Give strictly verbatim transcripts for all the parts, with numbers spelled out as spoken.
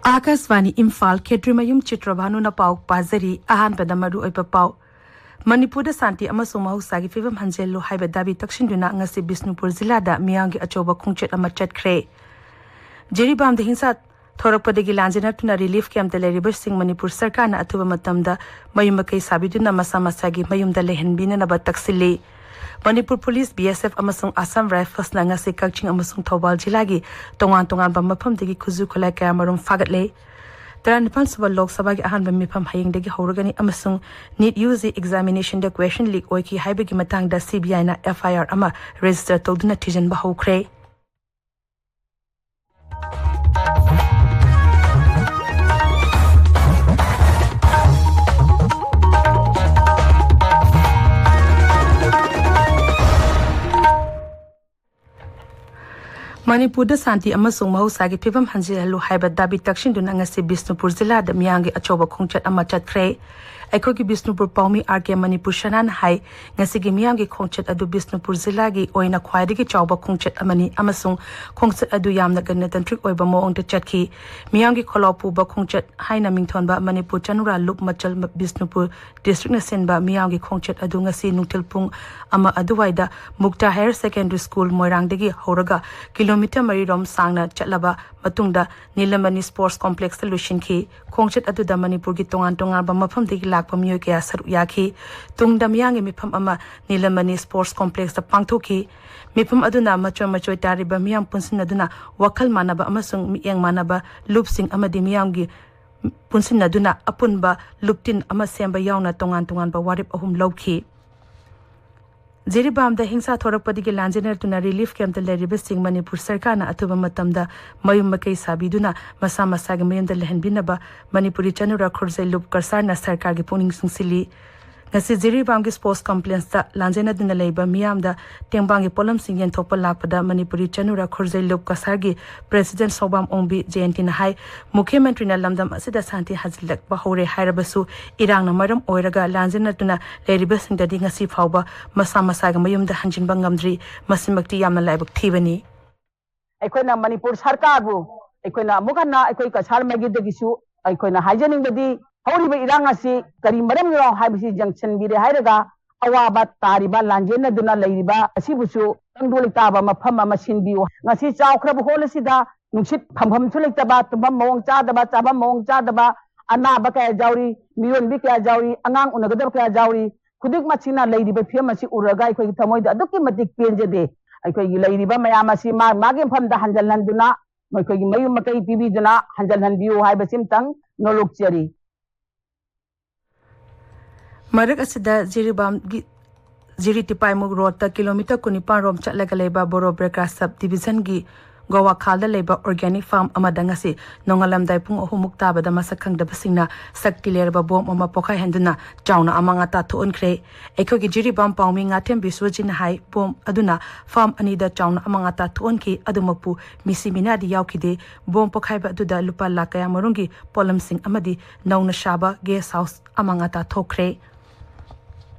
ꯑꯥꯀꯥꯁꯕꯥꯅꯤ ꯏꯝꯐꯥꯜ, ꯈꯦꯇ꯭ꯔꯤꯃꯌꯨꯝ ꯆꯤꯇ꯭ꯔꯚꯥꯅꯨꯅ ꯄꯥꯎ ꯄꯥꯖꯔꯤ꯫ ꯑꯍꯥꯟꯕꯗ ꯃꯔꯨꯑꯣꯏꯕ ꯄꯥꯎ꯫ ꯃꯅꯤꯄꯨꯔꯗ ꯁꯥꯟꯇꯤ ꯑꯃꯁꯨꯡ ꯃꯍꯧꯁꯥꯒꯤ ꯐꯤꯕꯝ ꯍꯟꯖꯤꯜꯂꯨ ꯍꯥꯏꯕ ꯗꯥꯕꯤ ꯇꯛꯁꯤꯟꯗꯨꯅ ꯉꯁꯤ ꯕꯤꯁꯅꯨꯄꯨꯔ ꯖꯤꯂꯥꯗ ꯃꯤꯌꯥꯝꯒꯤ ꯑꯆꯧꯕ ꯈꯣꯡꯆꯠ ꯑꯃ ꯆꯠꯈ꯭ꯔꯦ꯫ ꯖꯤꯔꯤꯕꯥꯝꯗ ꯍꯤꯡꯁꯥ ꯊꯣꯔꯛꯄꯗꯒꯤ ꯂꯥꯟꯖꯦꯟꯅꯗꯨꯅ ꯔꯤꯂꯤꯐ ꯀꯦꯝꯞꯇ ꯂꯩꯔꯤꯕꯁꯤꯡ ꯃꯅꯤꯄꯨꯔ ꯁꯔꯀꯥꯔꯅ ꯑꯊꯨꯕ ꯃꯇꯝꯗ ꯃꯌꯨꯝ ꯃꯀꯩ ꯁꯥꯕꯤꯗꯨꯅ ꯃꯁꯥ ꯃꯁꯥꯒꯤ ꯃꯌꯨꯝꯗ ꯂꯩꯍꯟꯕꯤꯅꯅꯕ ꯇꯛꯁꯤꯜꯂꯤ꯫ ꯃꯅꯤꯄꯨꯔ ꯄꯨꯂꯤꯁ, ꯕꯤ ꯑꯦꯁ ꯑꯦꯐ ꯑꯃꯁꯨꯡ ꯑꯁꯥꯝ ꯔꯥꯏꯐꯜꯁꯅ ꯉꯁꯤ ꯀꯛꯆꯤꯡ ꯑꯃꯁꯨꯡ ꯊꯧꯕꯥꯜ ꯖꯤꯂꯥꯒꯤ ꯇꯣꯉꯥꯟ ꯇꯣꯉꯥꯟꯕ ꯃꯐꯝꯗꯒꯤ ꯈꯨꯠꯁꯨ ꯈꯨꯠꯂꯥꯏ ꯀꯌꯥ ꯃꯔꯨꯝ ꯐꯥꯒꯠꯂꯦ꯫ ꯇꯔꯥꯅꯤꯄꯥꯟ ꯁꯨꯕ ꯂꯣꯛ ꯁꯚꯥꯒꯤ ꯑꯍꯥꯟꯕ ꯃꯤꯐꯝ ꯍꯌꯦꯡꯗꯒꯤ ꯍꯧꯔꯒꯅꯤ ꯑꯃꯁꯨꯡ neat U G ꯑꯦꯛꯖꯥꯃꯤꯅꯦꯁꯟꯗ question leak ꯑꯣꯏꯈꯤ ꯍꯥꯏꯕꯒꯤ ꯃꯇꯥꯡꯗ ꯁꯤ ꯕꯤ ꯑꯥꯏꯅ ꯑꯦꯐ ꯑꯥꯏ ꯑꯥꯔ ꯑꯃ ꯔꯦꯖꯤꯁꯇꯔ ꯇꯧꯗꯨꯅ ꯊꯤꯖꯤꯟꯕ ꯍꯧꯈ꯭ꯔꯦ꯫ ꯃꯅꯤꯄꯨꯔꯗ ꯁꯥꯟꯇꯤ ꯑꯃꯁꯨꯡ ꯃꯍꯧꯁꯥꯒꯤ ꯐꯤꯕꯝ ꯍꯟꯖꯤꯜꯍꯜꯂꯨ ꯍꯥꯏꯕ ꯗꯥꯕꯤ ꯇꯛꯁꯤꯟꯗꯨꯅ ꯉꯁꯤ ꯕꯤꯁꯅꯨꯄꯨꯔ ꯖꯤꯂꯥꯗ ꯃꯤꯌꯥꯝꯒꯤ ꯑꯆꯧꯕ ꯈꯣꯡꯆꯠ ꯑꯃ ꯆꯠꯈ꯭ꯔꯦ꯫ ꯑꯩꯈꯣꯏꯒꯤ ꯕꯤꯁꯅꯨꯄꯨꯔ ꯄꯥꯎꯃꯤ ꯑꯥꯔ ꯀꯦ ꯃꯅꯤꯄꯨꯔ ꯁꯅꯥꯅ ꯍꯥꯏ, ꯉꯁꯤꯒꯤ ꯃꯤꯌꯥꯝꯒꯤ ꯈꯣꯡꯆꯠ ꯑꯗꯨ ꯕꯤꯁꯅꯨꯄꯨꯔ ꯖꯤꯂꯥꯒꯤ ꯑꯣꯏꯅ ꯈ꯭ꯋꯥꯏꯗꯒꯤ ꯆꯥꯎꯕ ꯈꯣꯡꯆꯠ ꯑꯃꯅꯤ ꯑꯃꯁꯨꯡ ꯈꯣꯡꯆꯠ ꯑꯗꯨ ꯌꯥꯝꯅ ꯒꯅꯇꯟꯇ꯭ꯔꯤꯛ ꯑꯣꯏꯕ ꯃꯑꯣꯡꯗ ꯆꯠꯈꯤ꯫ ꯃꯤꯌꯥꯝꯒꯤ ꯈꯣꯜꯂꯥꯎ ꯄꯨꯕ ꯈꯣꯡꯆꯠ ꯍꯥꯏꯅ ꯃꯤꯡꯊꯣꯟꯕ ꯃꯅꯤꯄꯨꯔ ꯆꯅꯨꯔꯥ ꯂꯨꯞ ꯃꯆꯜ ꯕꯤꯁꯅꯨꯄꯨꯔ ꯗꯤꯁꯇ꯭ꯔꯤꯛꯅ ꯁꯤꯟꯕ ꯃꯤꯌꯥꯝꯒꯤ ꯈꯣꯡꯆꯠ ꯑꯗꯨ ꯉꯁꯤ ꯅꯨꯡꯊꯤꯜ ꯄꯨꯡ ꯑꯃ ꯑꯗꯨꯋꯥꯏꯗ ꯃꯨꯛꯇꯥ ꯍꯥꯌꯔ ꯁꯦꯀꯦꯟꯗꯔꯤ ꯁ꯭ꯀꯨꯜ ꯃꯣꯏꯔꯥꯡꯗꯒꯤ ꯍꯧꯔꯒ ꯀꯤꯂꯣꯃꯤꯇꯔ ꯃꯔꯤ ꯔꯣꯝ ꯁꯥꯡꯅ ꯆꯠꯂꯕ ꯃꯇꯨꯡꯗ ꯅꯤꯂꯃꯅꯤ ꯁ꯭ꯄꯣꯔꯠꯁ ꯀꯣꯝꯄ꯭ꯂꯦꯛꯁꯇ ꯂꯣꯏꯁꯤꯟꯈꯤ꯫ ꯈꯣꯡꯆꯠ ꯑꯗꯨꯗ ꯃꯅꯤꯄꯨꯔꯒꯤ ꯇꯣꯉꯥꯟ ꯇꯣꯉꯥꯟꯕ ꯃꯐꯝꯗꯒꯤ ꯂꯥꯛꯄ ꯃꯤꯑꯣꯏ ꯀꯌꯥ ꯁꯔꯨꯛ ꯌꯥꯈꯤ꯫ ꯇꯨꯡꯗ ꯃꯤꯌꯥꯝꯒꯤ ꯃꯤꯐꯝ ꯑꯃ ꯅꯤꯂꯃꯅꯤ ꯁ꯭ꯄꯣꯔꯠꯁ ꯀꯣꯝꯄ꯭ꯂꯦꯛꯁꯇ ꯄꯥꯡꯊꯣꯛꯈꯤ꯫ ꯃꯤꯐꯝ ꯑꯗꯨꯅ ꯃꯆꯣꯏ ꯃꯆꯣꯏ ꯇꯥꯔꯤꯕ ꯃꯤꯌꯥꯝ ꯄꯨꯟꯁꯤꯟꯅꯗꯨꯅ ꯋꯥꯈꯜ ꯃꯥꯟꯅꯕ ꯑꯃꯁꯨꯡ ꯃꯤꯠꯌꯦꯡ ꯃꯥꯟꯅꯕ ꯂꯨꯞꯁꯤꯡ ꯑꯃꯗꯤ ꯃꯤꯌꯥꯝꯒꯤ ꯄꯨꯟꯁꯤꯟꯅꯗꯨꯅ ꯑꯄꯨꯟꯕ ꯂꯨꯞꯇꯤꯟ ꯑꯃ ꯁꯦꯝꯕ ꯌꯥꯎꯅ ꯇꯣꯉꯥꯟ ꯇꯣꯉꯥꯟꯕ ꯋꯥꯔꯦꯞ ꯑꯍꯨꯝ ꯂꯧꯈꯤ꯫ ꯖꯤꯔꯤꯕꯥꯝꯗ ꯍꯤꯡꯁꯥ ꯊꯣꯔꯛꯄꯗꯒꯤ ꯂꯥꯟꯖꯦꯟꯅꯗꯨꯅ ꯔꯤꯂꯤꯐ ꯀꯦꯝꯞꯇ ꯂꯩꯔꯤꯕꯁꯤꯡ ꯃꯅꯤꯄꯨꯔ ꯁꯔꯀꯥꯔꯅ ꯑꯊꯨꯕ ꯃꯇꯝꯗ ꯃꯌꯨꯝ ꯃꯀꯩ ꯁꯥꯕꯤꯗꯨꯅ ꯃꯁꯥ ꯃꯁꯥꯒꯤ ꯃꯌꯨꯝꯗ ꯂꯩꯍꯟꯕꯤꯅꯕ ꯃꯅꯤꯄꯨꯔꯤ ꯆꯅꯨꯔꯥ ꯈꯨꯔꯖꯩ ꯂꯨꯞ ꯀꯁꯥꯔꯅ ꯁꯔꯀꯥꯔꯒꯤ ꯄꯨꯛꯅꯤꯡ ꯆꯤꯡꯁꯤꯜꯂꯤ꯫ ꯉꯁꯤ ꯖꯤꯔꯤꯕꯥꯝꯒꯤ ꯁ꯭ꯄꯣꯔꯠꯁ ꯀꯝꯄ꯭ꯂꯦꯛꯁꯇ ꯂꯥꯟꯖꯦꯟꯅꯗꯨꯅ ꯂꯩꯕ ꯃꯤꯌꯥꯝꯗ ꯇꯦꯡꯕꯥꯡꯒꯤ ꯄꯣꯠꯂꯝꯁꯤꯡ ꯌꯦꯟꯊꯣꯛꯄ ꯂꯥꯛꯄꯗ ꯃꯅꯤꯄꯨꯔꯤ ꯆꯅꯨꯔꯥ ꯈꯨꯔꯖꯩ ꯂꯨꯞ ꯀꯁꯥꯔꯒꯤ ꯄ꯭ꯔꯦꯁꯤꯗꯦꯟꯠ ꯁꯧꯕꯥꯝ ꯑꯣꯡꯕꯤ ꯖꯌꯟꯇꯤꯅ ꯍꯥꯏ, ꯃꯨꯈ꯭ꯌ ꯃꯟꯇ꯭ꯔꯤꯅ ꯂꯝꯗꯝ ꯑꯁꯤꯗ ꯁꯥꯟꯇꯤ ꯍꯟꯖꯤꯜꯂꯛꯄ ꯍꯧꯔꯦ ꯍꯥꯏꯔꯕꯁꯨ ꯏꯔꯥꯡꯅ ꯃꯔꯝ ꯑꯣꯏꯔꯒ ꯂꯥꯟꯖꯦꯟꯅꯗꯨꯅ ꯂꯩꯔꯤꯕꯁꯤꯡꯗꯗꯤ ꯉꯁꯤ ꯐꯥꯎꯕ ꯃꯁꯥ ꯃꯁꯥꯒꯤ ꯃꯌꯨꯝꯗ ꯍꯟꯖꯤꯟꯕ ꯉꯝꯗ꯭ꯔꯤ꯫ ꯃꯁꯤꯃꯛꯇꯤ ꯌꯥꯝꯅ ꯂꯥꯏꯕꯛ ꯊꯤꯕꯅꯤ꯫ ꯑꯩꯈꯣꯏꯅ ꯃꯅꯤꯄꯨꯔ ꯁꯔꯀꯥꯔꯕꯨ ꯑꯩꯈꯣꯏꯅ ꯑꯃꯨꯛ ꯍꯟꯅ ꯑꯩꯈꯣꯏ ꯀꯁꯥꯔ ꯃꯥꯏꯀꯩꯗꯒꯤꯁꯨ ꯑꯩꯈꯣꯏꯅ ꯍꯥꯏꯖꯅꯤꯡꯕꯗꯤ, ꯍꯧꯔꯤꯕ ꯏꯔꯥꯡ ꯑꯁꯤ ꯀꯔꯤ ꯃꯔꯝꯒꯤꯅꯣ ꯍꯥꯏꯕꯁꯤ ꯌꯦꯡꯁꯤꯟꯕꯤꯔꯦ ꯍꯥꯏꯔꯒ, ꯑꯋꯥꯕ ꯇꯥꯔꯤꯕ, ꯂꯥꯟꯖꯦꯟꯅꯗꯨꯅ ꯂꯩꯔꯤꯕ ꯑꯁꯤꯕꯨꯁꯨ ꯇꯪꯗꯨ ꯂꯩꯇꯥꯕ ꯃꯐꯝ ꯑꯃ ꯁꯤꯟꯕꯤꯌꯨ꯫ ꯉꯁꯤ ꯆꯥꯎꯈ꯭ꯔꯕ ꯍꯣꯜ ꯑꯁꯤꯗ ꯅꯨꯡꯁꯤꯠ ꯐꯝꯐꯝꯁꯨ ꯂꯩꯇꯕ, ꯇꯨꯝꯐꯝ ꯃꯑꯣꯡ ꯆꯥꯗꯕ, ꯆꯥꯐꯝ ꯃꯑꯣꯡ ꯆꯥꯗꯕ, ꯑꯅꯥꯕ ꯀꯌꯥ ꯌꯥꯎꯔꯤ, ꯃꯤꯔꯣꯟꯕꯤ ꯀꯌꯥ ꯌꯥꯎꯔꯤ, ꯑꯉꯥꯡ ꯎꯅꯒꯗꯕ ꯀꯌꯥ ꯌꯥꯎꯔꯤ꯫ ꯈꯨꯗꯤꯡꯃꯛꯁꯤꯅ ꯂꯩꯔꯤꯕ ꯐꯤꯕꯝ ꯑꯁꯤ ꯎꯔꯒ ꯑꯩꯈꯣꯏꯒꯤ ꯊꯃꯣꯏꯗ ꯑꯗꯨꯛꯀꯤ ꯃꯇꯤꯛ ꯄꯦꯟꯖꯗꯦ꯫ ꯑꯩꯈꯣꯏꯒꯤ ꯂꯩꯔꯤꯕ ꯃꯌꯥꯝ ꯑꯁꯤ ꯃꯥ ꯃꯥꯒꯤ ꯃꯐꯝꯗ ꯍꯟꯖꯤꯜꯍꯟꯗꯨꯅ, ꯃꯈꯣꯏꯒꯤ ꯃꯌꯨꯝ ꯃꯀꯩ ꯄꯤꯕꯤꯗꯨꯅ ꯍꯟꯖꯤꯜꯍꯟꯕꯤꯌꯨ ꯍꯥꯏꯕꯁꯤꯃꯇꯪ ꯅꯣꯂꯨꯛꯆꯔꯤ꯫ ꯃꯔꯛ ꯑꯁꯤꯗ ꯖꯤꯔꯤꯕꯥꯝꯒꯤ ꯖꯤꯔꯤ ꯇꯤꯄꯥꯏꯃꯨꯛ ꯔꯣꯗꯇ ꯀꯤꯂꯣꯃꯤꯇꯔ ꯀꯨꯟꯅꯤꯄꯥꯟ ꯔꯣꯝ ꯆꯠꯂꯒ ꯂꯩꯕ ꯕꯣꯔꯣ ꯕ꯭ꯔꯦꯀ꯭ꯔꯥ ꯁꯕ ꯗꯤꯕꯤꯖꯟꯒꯤ ꯒꯣꯋꯥꯈꯥꯜꯗ ꯂꯩꯕ ꯑꯣꯔꯒꯥꯅꯤꯛ ꯐꯥꯔꯝ ꯑꯃꯗ ꯉꯁꯤ ꯅꯣꯡꯉꯥꯜꯂꯝꯗꯥꯏ ꯄꯨꯡ ꯑꯍꯨꯝꯃꯨꯛ ꯇꯥꯕꯗ ꯃꯁꯛ ꯈꯪꯗꯕꯁꯤꯡꯅ ꯁꯛꯇꯤ ꯂꯩꯔꯕ ꯕꯣꯝ ꯑꯃ ꯄꯣꯈꯥꯏꯍꯟꯗꯨꯅ ꯆꯥꯎꯅ ꯑꯃꯥꯡ ꯑꯇꯥ ꯊꯣꯛꯍꯟꯈ꯭ꯔꯦ꯫ ꯑꯩꯈꯣꯏꯒꯤ ꯖꯤꯔꯤꯕꯥꯝ ꯄꯥꯎꯃꯤ ꯉꯥꯊꯦꯝ ꯕꯤꯁ꯭ꯋꯖꯤꯠꯅ ꯍꯥꯏ, ꯕꯣꯝ ꯑꯗꯨꯅ ꯐꯥꯔꯝ ꯑꯅꯤꯗ ꯆꯥꯎꯅ ꯑꯃꯥꯡ ꯑꯇꯥ ꯊꯣꯛꯍꯟꯈꯤ꯫ ꯑꯗꯨꯃꯛꯄꯨ ꯃꯤꯁꯤ ꯃꯤꯅꯥꯗꯤ ꯌꯥꯎꯈꯤꯗꯦ꯫ ꯕꯣꯝ ꯄꯣꯈꯥꯏꯕ ꯑꯗꯨꯗ ꯂꯨꯄꯥ ꯂꯥꯈ ꯀꯌꯥ ꯃꯔꯨꯝꯒꯤ ꯄꯣꯠꯂꯝꯁꯤꯡ ꯑꯃꯗꯤ ꯅꯧꯅ ꯁꯥꯕ ꯒꯦꯁ ꯍꯥꯎꯁ ꯑꯃꯥꯡ ꯑꯇꯥ ꯊꯣꯛꯈ꯭ꯔꯦ꯫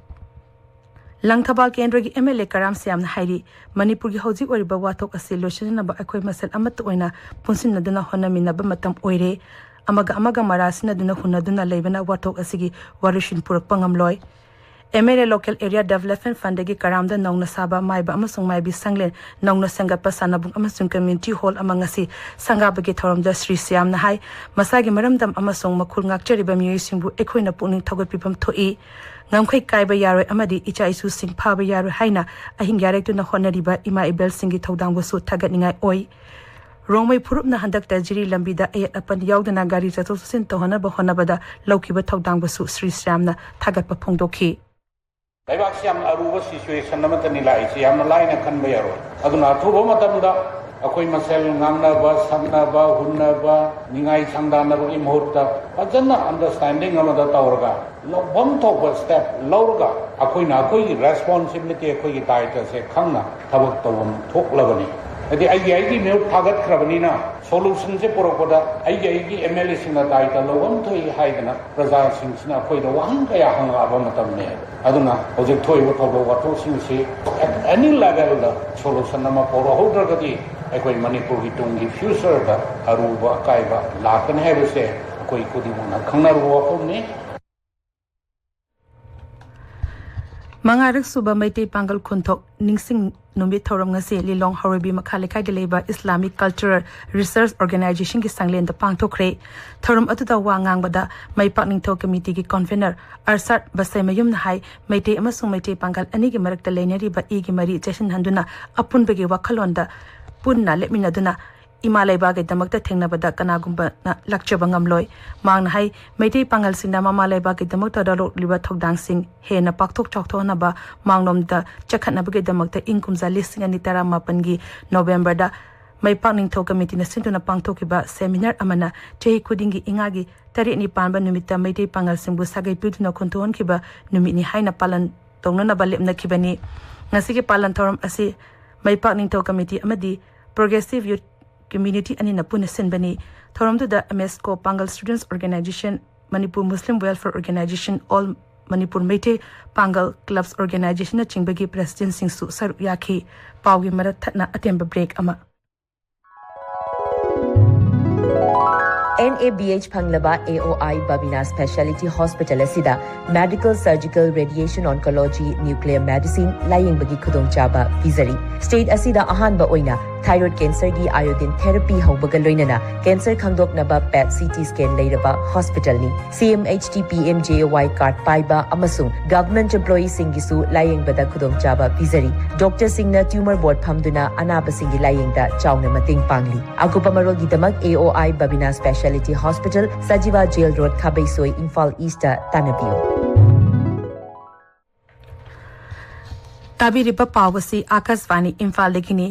ꯂꯪꯊꯕꯥꯜ ꯀꯦꯟꯗ꯭ꯔꯒꯤ ꯑꯦꯝ ꯑꯦꯜ ꯑꯦ ꯀꯔꯥꯝ ꯁ꯭ꯌꯥꯝꯅ ꯍꯥꯏꯔꯤ, ꯃꯅꯤꯄꯨꯔꯒꯤ ꯍꯧꯖꯤꯛ ꯑꯣꯏꯔꯤꯕ ꯋꯥꯊꯣꯛ ꯑꯁꯤ ꯂꯣꯏꯁꯤꯟꯅꯕ ꯑꯩꯈꯣꯏ ꯃꯁꯦꯜ ꯑꯃꯠꯇ ꯑꯣꯏꯅ ꯄꯨꯟꯁꯤꯟꯅꯗꯨꯅ ꯍꯣꯠꯅꯃꯤꯟꯅꯕ ꯃꯇꯝ ꯑꯣꯏꯔꯦ꯫ ꯑꯃꯒ ꯑꯃꯒ ꯃꯔꯥ ꯁꯤꯟꯅꯗꯨꯅ ꯍꯨꯟꯅꯗꯨꯅ ꯂꯩꯕꯅ ꯋꯥꯊꯣꯛ ꯑꯁꯤꯒꯤ ꯋꯥꯔꯤꯁꯤꯟ ꯄꯨꯔꯛꯄ ꯉꯝꯂꯣꯏ꯫ M L A local area development ꯐꯟꯗꯒꯤ ꯀꯔꯥꯝꯗ ꯅꯧꯅ ꯁꯥꯕ ꯃꯥꯏꯕ ꯑꯃꯁꯨꯡ ꯃꯥꯏꯕꯤ ꯁꯪꯂꯦꯟ ꯅꯧꯅ ꯁꯦꯝꯒꯠꯄ ꯁꯥꯟꯅꯕꯨꯡ ꯑꯃꯁꯨꯡ ꯀꯝꯃ꯭ꯌꯨꯅꯤꯇꯤ ꯍꯣꯜ ꯑꯃ ꯉꯁꯤ ꯁꯪꯒꯥꯕꯒꯤ ꯊꯧꯔꯝꯗ ꯁ꯭ꯔꯤ ꯁ꯭ꯌꯥꯝꯅ ꯍꯥꯏ, ꯃꯁꯥꯒꯤ ꯃꯔꯝꯗꯝ ꯑꯃꯁꯨꯡ ꯃꯈꯨꯜ ꯉꯥꯛꯆꯔꯤꯕ ꯃꯤꯑꯣꯏꯁꯤꯡꯕꯨ ꯑꯩꯈꯣꯏꯅ ꯄꯨꯛꯅꯤꯡ ꯊꯧꯒꯠꯄꯤꯐꯝ ꯊꯣꯛꯏ꯫ ꯉꯝꯈꯩ ꯀꯥꯏꯕ ꯌꯥꯔꯣꯏ ꯑꯃꯗꯤ ꯏꯆꯥ ꯏꯁꯨꯁꯤꯡ ꯐꯥꯕ ꯌꯥꯔꯣꯏ ꯍꯥꯏꯅ ꯑꯍꯤꯡ ꯌꯥꯔꯦꯛꯇꯨꯅ ꯍꯣꯠꯅꯔꯤꯕ ꯏꯃꯥ ꯏꯕꯦꯜꯁꯤꯡꯒꯤ ꯊꯧꯗꯥꯡꯕꯨꯁꯨ ꯊꯥꯒꯠꯅꯤꯡꯉꯥꯏ ꯑꯣꯏ꯫ ꯔꯣꯡꯃꯩ ꯐꯨꯔꯨꯞꯅ ꯍꯟꯗꯛꯇ ꯖꯤꯔꯤ ꯂꯝꯕꯤꯗ ꯑꯌꯦꯠ ꯑꯄꯟ ꯌꯥꯎꯗꯅ ꯒꯥꯔꯤ ꯆꯠꯊꯣꯛ ꯆꯠꯁꯤꯟ ꯇꯧꯍꯟꯅꯕ ꯍꯣꯠꯅꯕꯗ ꯂꯧꯈꯤꯕ ꯊꯧꯗꯥꯡꯕꯨꯁꯨ ꯁ꯭ꯔꯤ ꯁ꯭ꯌꯥꯝꯅ ꯊꯥꯒꯠꯄ ꯐꯣꯡꯗꯣꯛꯈꯤ꯫ ꯂꯩꯕꯥꯛꯁꯤ ꯌꯥꯝꯅ ꯑꯔꯨꯕ ꯁꯤꯆꯨꯋꯦꯁꯟ ꯑꯃꯠꯇꯅꯤ ꯂꯥꯛꯏꯁꯤ, ꯌꯥꯝꯅ ꯂꯥꯏꯅ ꯈꯟꯕ ꯌꯥꯔꯣꯏ꯫ ꯑꯗꯨꯅ ꯑꯊꯨꯕ ꯃꯇꯝꯗ ꯑꯩꯈꯣꯏ ꯃꯁꯦꯜ ꯉꯥꯡꯅꯕ, ꯁꯛꯅꯕ, ꯍꯨꯟꯅꯕ, ꯅꯤꯡꯉꯥꯏ ꯁꯪꯗꯥꯅꯕꯒꯤ ꯃꯍꯨꯠꯇ ꯐꯖꯅ ꯑꯟꯗꯔꯁ꯭ꯇꯦꯟꯗꯤꯡ ꯑꯃꯗ ꯇꯧꯔꯒ ꯂꯧꯐꯝ ꯊꯣꯛꯄ ꯁ꯭ꯇꯦꯞ ꯂꯧꯔꯒ ꯑꯩꯈꯣꯏꯅ ꯑꯩꯈꯣꯏꯒꯤ ꯔꯦꯁꯄꯣꯟꯁꯤꯕꯤꯂꯤꯇꯤ, ꯑꯩꯈꯣꯏꯒꯤ ꯗꯥꯏꯇꯁꯦ ꯈꯪꯅ ꯊꯕꯛ ꯇꯧꯐꯝ ꯊꯣꯛꯂꯕꯅꯤ꯫ ꯍꯥꯏꯗꯤ ꯑꯩꯒꯤ ꯑꯩꯒꯤ ꯃꯤꯍꯨꯠ ꯊꯥꯒꯠꯈ꯭ꯔꯕꯅꯤꯅ ꯁꯣꯂꯨꯁꯟꯁꯦ ꯄꯨꯔꯛꯄꯗ ꯑꯩꯒꯤ ꯑꯩꯒꯤ ꯑꯦꯝ ꯑꯦꯜ ꯑꯦꯁꯤꯡꯅ ꯗꯥꯏꯇ ꯂꯧꯐꯝ ꯊꯣꯛꯏ ꯍꯥꯏꯗꯅ ꯄ꯭ꯔꯖꯥꯁꯤꯡꯁꯤꯅ ꯑꯩꯈꯣꯏꯗ ꯋꯥꯍꯪ ꯀꯌꯥ ꯍꯪꯉꯛꯑꯕ ꯃꯇꯝꯅꯦ꯫ ꯑꯗꯨꯅ ꯍꯧꯖꯤꯛ ꯊꯣꯛꯏꯕ ꯊꯧꯗꯣꯛ ꯋꯥꯊꯣꯛꯁꯤꯡꯁꯤ ꯑꯦꯠ ꯑꯦꯅꯤ ꯂꯦꯚꯦꯜꯗ ꯁꯣꯂꯨꯁꯟ ꯑꯃ ꯄꯨꯔꯛꯍꯧꯗ꯭ꯔꯒꯗꯤ ꯑꯩꯈꯣꯏ ꯃꯅꯤꯄꯨꯔꯒꯤ ꯇꯨꯡꯒꯤ ꯐ꯭ꯌꯨꯆꯔꯗ ꯑꯔꯨꯕ ꯑꯀꯥꯏꯕ ꯂꯥꯛꯀꯅꯤ ꯍꯥꯏꯕꯁꯦ ꯑꯩꯈꯣꯏ ꯈꯨꯗꯤꯡꯃꯛꯅ ꯈꯪꯅꯔꯕ ꯋꯥꯐꯝꯅꯤ꯫ ꯃꯉꯥꯔꯛ ꯁꯨꯕ ꯃꯩꯇꯩ ꯄꯥꯡꯒꯜ ꯈꯨꯟꯊꯣꯛ ꯅꯤꯡꯁꯤꯡ ꯅꯨꯃꯤꯠ ꯊꯧꯔꯝ ꯉꯁꯤ ꯂꯤꯂꯣꯡ ꯍꯥꯎꯔꯩꯕꯤ ꯃꯈꯥ ꯂꯩꯀꯥꯏꯗ ꯂꯩꯕ ꯏꯁꯂꯥꯃꯤꯛ ꯀꯜꯆꯔꯦꯜ ꯔꯤꯁꯔꯁ ꯑꯣꯔꯒꯅꯥꯏꯖꯦꯁꯟꯒꯤ ꯁꯪꯂꯦꯟꯗ ꯄꯥꯡꯊꯣꯛꯈ꯭ꯔꯦ꯫ ꯊꯧꯔꯝ ꯑꯗꯨꯗ ꯋꯥ ꯉꯥꯡꯕꯗ ꯃꯩꯄꯥꯛ ꯅꯤꯡꯊꯧ ꯀꯃꯤꯇꯤꯒꯤ ꯀꯟꯚꯦꯅꯔ ꯑꯔꯁꯥꯠ ꯕꯁꯩꯃꯌꯨꯝꯅ ꯍꯥꯏ, ꯃꯩꯇꯩ ꯑꯃꯁꯨꯡ ꯃꯩꯇꯩ ꯄꯥꯡꯒꯜ ꯑꯅꯤꯒꯤ ꯃꯔꯛꯇ ꯂꯩꯅꯔꯤꯕ ꯏꯒꯤ ꯃꯔꯤ ꯆꯦꯠꯁꯤꯟꯍꯟꯗꯨꯅ ꯑꯄꯨꯟꯕꯒꯤ ꯋꯥꯈꯜꯂꯣꯟꯗ ꯄꯨꯟꯅ ꯂꯦꯞꯃꯤꯟꯅꯗꯨꯅ ꯏꯃꯥ ꯂꯩꯕꯥꯛꯀꯤꯗꯃꯛꯇ ꯊꯦꯡꯅꯕꯗ ꯀꯅꯥꯒꯨꯝꯕꯅ ꯂꯥꯛꯆꯕ ꯉꯝꯂꯣꯏ꯫ ꯃꯍꯥꯛꯅ ꯍꯥꯏ, ꯃꯩꯇꯩ ꯄꯥꯡꯒꯜꯁꯤꯡꯅ ꯃꯃꯥ ꯂꯩꯕꯥꯛꯀꯤꯗꯃꯛꯇ ꯂꯧꯔꯛꯂꯤꯕ ꯊꯧꯗꯥꯡꯁꯤꯡ ꯍꯦꯟꯅ ꯄꯥꯛꯊꯣꯛ ꯆꯥꯎꯊꯣꯛꯍꯟꯅꯕ ꯃꯥꯡꯂꯣꯝꯗ ꯆꯈꯠꯅꯕꯒꯤꯗꯃꯛꯇ ꯏꯪ ꯀꯨꯝꯖꯥ ꯂꯤꯁꯤꯡ ꯑꯅꯤ ꯇꯔꯥꯃꯥꯄꯟꯒꯤ ꯅꯣꯕꯦꯝꯕꯔꯗ ꯃꯩꯄꯥꯛ ꯅꯤꯡꯊꯧ ꯀꯃꯤꯇꯤꯅ ꯁꯤꯟꯗꯨꯅ ꯄꯥꯡꯊꯣꯛꯈꯤꯕ ꯁꯦꯃꯤꯅꯥꯔ ꯑꯃꯅ ꯆꯍꯤ ꯈꯨꯗꯤꯡꯒꯤ ꯏꯉꯥꯒꯤ ꯇꯔꯦꯠꯅꯤ ꯄꯥꯟꯕ ꯅꯨꯃꯤꯠꯇ ꯃꯩꯇꯩ ꯄꯥꯡꯒꯜꯁꯤꯡꯕꯨ ꯁꯥꯒꯩ ꯄꯤꯗꯨꯅ ꯈꯨꯟꯊꯣꯛꯍꯟꯈꯤꯕ ꯅꯨꯃꯤꯠꯅꯤ ꯍꯥꯏꯅ ꯄꯥꯂꯟ ꯇꯧꯅꯅꯕ ꯂꯦꯞꯅꯈꯤꯕꯅꯤ꯫ ꯉꯁꯤꯒꯤ ꯄꯥꯂꯟ ꯊꯧꯔꯝ ꯑꯁꯤ ꯃꯩꯄꯥꯛ ꯅꯤꯡꯊꯧ ꯀꯃꯤꯇꯤ ꯑꯃꯗꯤ ꯄ꯭ꯔꯣꯒ꯭ꯔꯦꯁꯤꯚ ꯌꯨꯠ ꯀꯝꯃ꯭ꯌꯨꯅꯤꯇꯤ ꯑꯅꯤꯅ ꯄꯨꯟꯅ ꯁꯤꯟꯕꯅꯤ꯫ ꯊꯧꯔꯝꯗꯨꯗ ꯑꯦꯝ ꯑꯦꯁ ꯀꯣ, Pangal students organization, Manipur Muslim welfare organization, all Manipur Meitei Pangal clubs ꯑꯣꯔꯒꯅꯥꯏꯖꯦꯁꯟꯅꯆꯤꯡꯕꯒꯤ ꯄ꯭ꯔꯦꯁꯤꯗꯦꯟꯠꯁꯤꯡꯁꯨ ꯁꯔꯨꯛ ꯌꯥꯈꯤ꯫ ꯄꯥꯎꯒꯤ ꯃꯔꯛ ꯊꯠꯅ ꯑꯇꯦꯟꯕ ꯕ꯭ꯔꯦꯛ ꯑꯃ꯫ ꯑꯦꯟ ꯑꯦ ꯕꯤ ꯑꯩꯆ ꯐꯪꯂꯕ A O I Babina speciality hospital ꯑꯁꯤꯗ medical, surgical, radiation oncology, nuclear medicine ꯂꯥꯌꯦꯡꯕꯒꯤ ꯈꯨꯗꯣꯡꯆꯥꯕ ꯄꯤꯖꯔꯤ꯫ ꯁ꯭ꯇꯦꯠ ꯑꯁꯤꯗ ꯑꯍꯥꯟꯕ ꯑꯣꯏꯅ ꯊꯥꯏꯔꯣꯏꯗ ꯀꯦꯟꯁꯔꯒꯤ ꯑꯥꯏꯑꯣꯗꯤꯟ ꯊꯦꯔꯥꯄꯤ ꯍꯧꯕꯒ ꯂꯣꯏꯅꯅ ꯀꯦꯟꯁꯔ ꯈꯪꯗꯣꯛꯅꯕ ꯄꯦꯠ ꯁꯤ ꯇꯤ ꯁ꯭ꯀꯦꯟ ꯂꯩꯔꯕ ꯍꯣꯁꯄꯤꯇꯥꯜꯅꯤ꯫ C M H T P M J A Y card ꯄꯥꯏꯕ ꯑꯃꯁꯨꯡ ꯒꯚꯔꯟꯃꯦꯟꯠ ꯑꯦꯝꯄ꯭ꯂꯣꯌꯤꯁꯤꯡꯒꯤꯁꯨ ꯂꯥꯌꯦꯡꯕꯗ ꯈꯨꯗꯣꯡꯆꯥꯕ ꯄꯤꯖꯔꯤ꯫ ꯗꯣꯛꯇꯔꯁꯤꯡꯅ ꯇ꯭ꯌꯨꯃꯔ ꯕꯣꯔꯗ ꯐꯝꯗꯨꯅ ꯑꯅꯥꯕꯁꯤꯡꯒꯤ ꯂꯥꯌꯦꯡꯗ ꯆꯥꯎꯅ ꯃꯇꯦꯡ ꯄꯥꯡꯂꯤ꯫ ꯑꯀꯨꯞꯄ ꯃꯔꯣꯜꯒꯤꯗꯃꯛ A O I Babina speciality hospital, Sajiwa jail road, Khabeisoi, Imphal ꯏꯁ꯭ꯠꯇ ꯇꯥꯟꯅꯕꯤꯌꯨ꯫ ꯇꯥꯕꯤꯔꯤꯕ ꯄꯥꯎ ꯑꯁꯤ ꯑꯥꯀꯥꯁꯕꯥꯅꯤ ꯏꯝꯐꯥꯜꯗꯒꯤꯅꯤ꯫